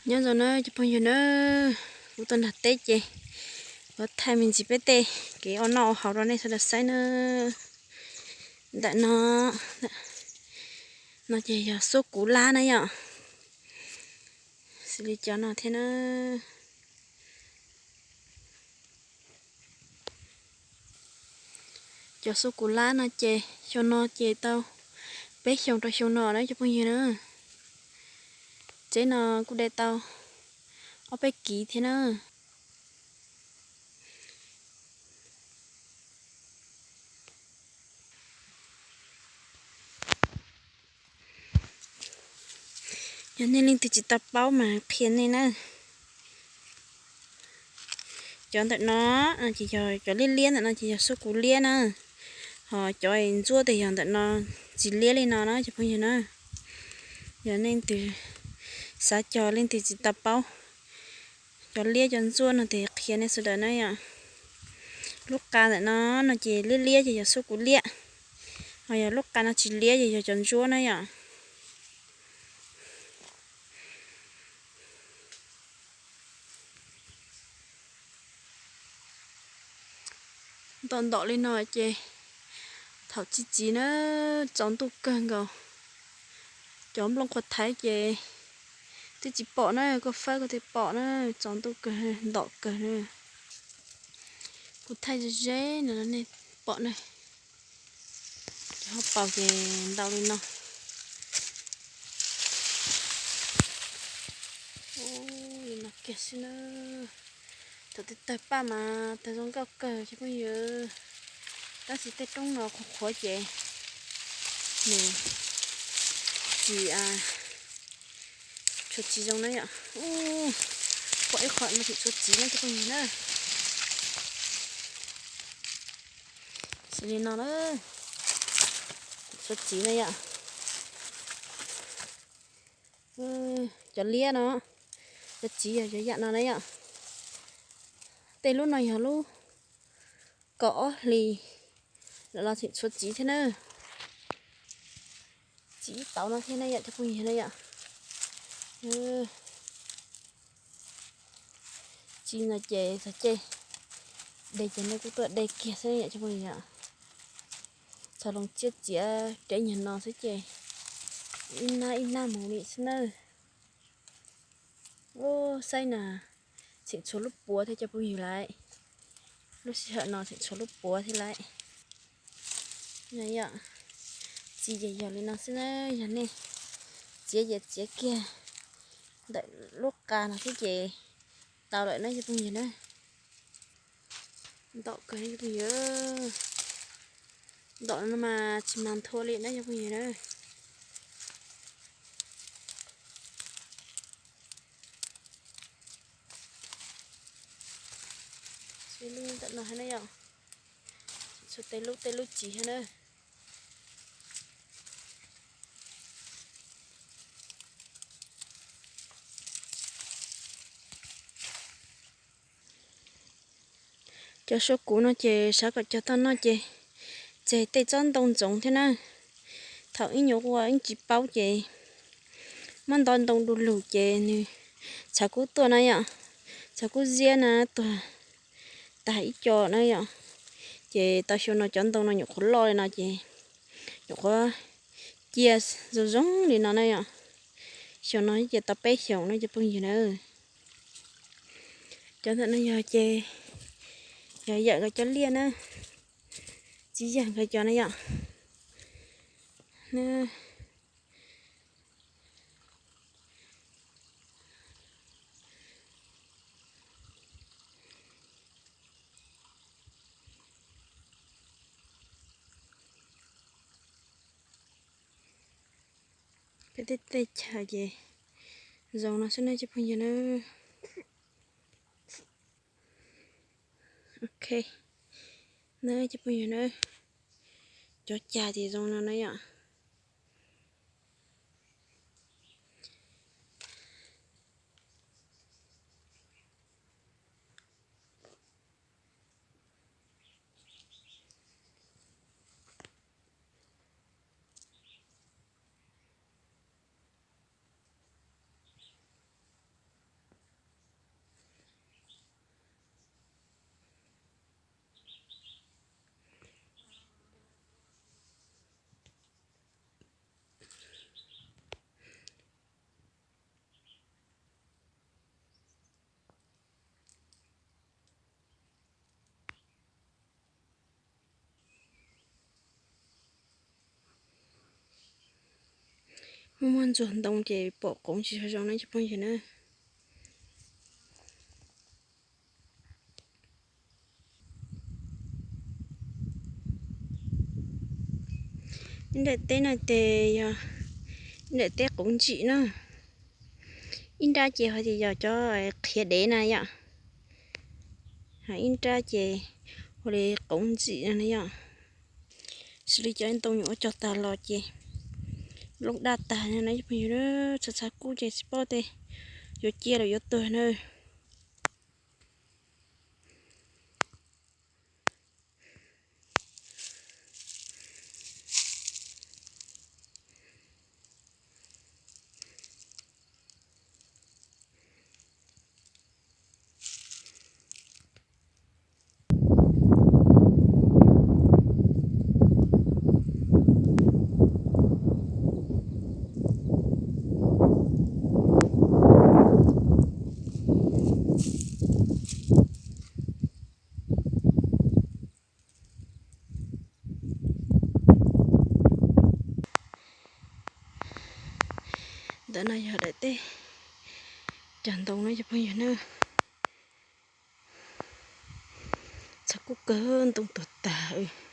Nyob zoo na cov phooj ywg na, kuv tuaj nram teb ces kuv thaij me ntsis peb tej kev ua noj ua haus rau nej sawv daws saib na. Ntawm no, no ces yog xuab kuv lab na yom. Xws li cov no thiab na. Cov xuab kuv lab no ces xyoo no ces tau peb xyoos rau xyoo no na cov phooj ywg na. Tsev no kuj de tau ob peb kiv thiab na. Yog nej leej twg tsis tau paub mas qhia nej na. Cov ntawm no ces yog cov liab liab ntawm no ces yog xuab kuv liab na. Ho cov ntsuab tes yog ntawm no tsis liab li no na cov phooj ywg na. Yog leej twg xav cog leej twg tsis tau paub cov liab cov ntsuab no tes qhia nej sawv daws na yom. Lub qa ntawm no no ces liab liab ces yog xuab kuv liab, ho yog lub qa no tsis liab ces yog cov ntsuab na yom. Ntom ntom li no ces thaum txiv txiv na, tsaus ntuj kawg nkaus. Cov nplooj qhuav thaiv ces twb tsis pom na, koj fawb koj thiaj pom na, tsaus ntuj kawg ntom kawg na. Kuv thaij ze ze no nej pom na. Cov hauv paus ces ntau li no. Ub, li no kiag xwb na. Thaum twg tawg paj mas tawg zoo nkauj kawg cov phooj ywg. Tab sis tej roob no qhuav qhuav ces nws tsis tshuav txiv zoo na yom. Ub, pom ib qho no tseem tshuav txiv na cov phooj ywg na. Xws li no na, tshuav txiv na yom. Cov liab no, cov txiv yog cov yam no na yom. Tej lub no yog lub kaum ob hlis lawm los tseem tshuav txiv thiab na. Txiv ib tauv no thiab na yom cov phooj ywg na yom. Txiv no ces txog caij de ces nej kuj tuaj de kiag xwb yom cov phooj ywg. Txog loo txiab txiav reb nyuag no xwb ces ib nab ib nab mus li xwb na. Ub, saib na, tseem tshuav lub puav thiab cov phooj ywg lauj. Lub sij hawm no tseem tshuav lub puav thiab lauj. Yog, txiv ces yog li no xwb na, yog nej txiav ces txiav kiag ntawm lub qa no xwb ces tau lawm na cov phooj ywg na. Ntom kawg cov phooj ywg, ntom no mas tsis mag nthua li na cov phooj ywg na. Ib lub ntawm no thiab na yom, txhua tej lub tej lub txiv thiab na. Cov suab kuv no ces xav kom cog tau noj ces tseg tej tsob ntoo ntxoov thiab na. Thaum ib nyuag ua ib tsis paub ces muab nto ntoo du lug ces nws tshav kub tuaj na yom, tshav kub ziab na tuag tag ib co na yom. Ces tau xyoo no cov ntoo no nyuam qhuav loj li no ces nyuam qhuav cia zoo zoo li no na yom. Xyoo no cia tau peb xyoos no cov phooj ywg na. Cov ntawm no yog ces yog yawm nkawd cov liaj na, txiv yawg nkawd cov na yom. Peb tej teb chaws ces zoo no xwb na cov phooj ywg na. Ok, na cov phooj ywg na, cov cag ces zoo no na yom. Muaj ntxuag ntoo ces pom qoov tsis zoo na cov phooj ywg na. Ib nrab teb no ces yog ib nrab teb qoov ntsim na. Ib nrab ces ho tias yog cov qhiav dev na yom. Ib nrab ces ua li qoov ntsim no na yom. Xws li cov ntoo nyuam ua cog tag los ces nplooj daj tag na cov phooj ywg. Txhav txhav kub ces tsis paub tias yuav cia los yuav tuag na. Ntawm no yog daim teb cog ntoo na cov phooj ywg na. Txhav kub kawg, ntoo tuag tag.